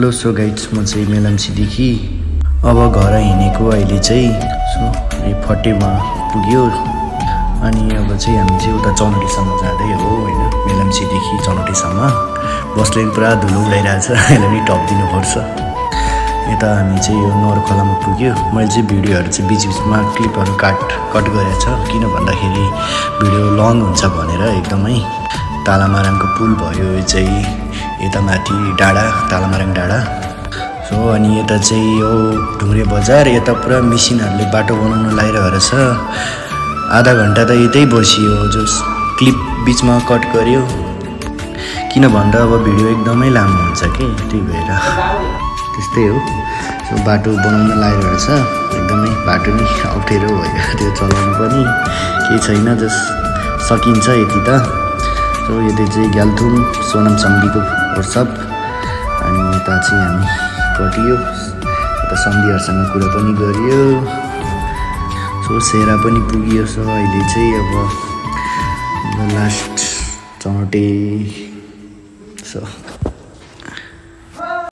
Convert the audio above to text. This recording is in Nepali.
हेलो सो गाइड्स, म चाहिँ मेलम्चीदेखि अब घर हिँडेको अहिले चाहिँ सो यो फटेमा पुग्यो अनि अब चाहिँ हामी चाहिँ उता चनौटीसम्म जाँदै हो हैन। मेलम्चीदेखि चनौटीसम्म बसले पुरा धुलो उडाइरहेछ, यसलाई पनि टप दिनुपर्छ। यता हामी चाहिँ यो नरखोलामा पुग्यो। मैले चाहिँ भिडियोहरू चाहिँ बीचमा क्लिपहरू कट गरेको छ, किन भन्दाखेरि भिडियो लङ हुन्छ भनेर। एकदमै तालामाराङको पुल भयो यो चाहिँ, यता माथि डाँडा तालामाराङ डाँडा। सो अनि यता चाहिँ यो ढुङ्ग्रे बजार, यता पुरा मिसिनहरूले बाटो बनाउन लागिरहेको छ। आधा घन्टा त यतै बसियो, जो क्लिप बिचमा कट गर्यो, किन भन्दा अब भिडियो एकदमै लामो हुन्छ कि, त्यही भएर त्यस्तै हो। सो बाटो बनाउन लागिरहेको छ, एकदमै बाटो नि अप्ठ्यारो भयो, त्यो चलाउनु पनि केही छैन, जस सकिन्छ यति त। सो यतै चाहिँ ग्याल्थुम सोनाम सम्धीको वर्कसप अनि यता चाहिँ हामी कटियो, यता सम्धीहरूसँग कुरा पनि गरियो। सो सेरा पनि पुगियो। सो अहिले चाहिँ अब लास्ट चनौटे। सो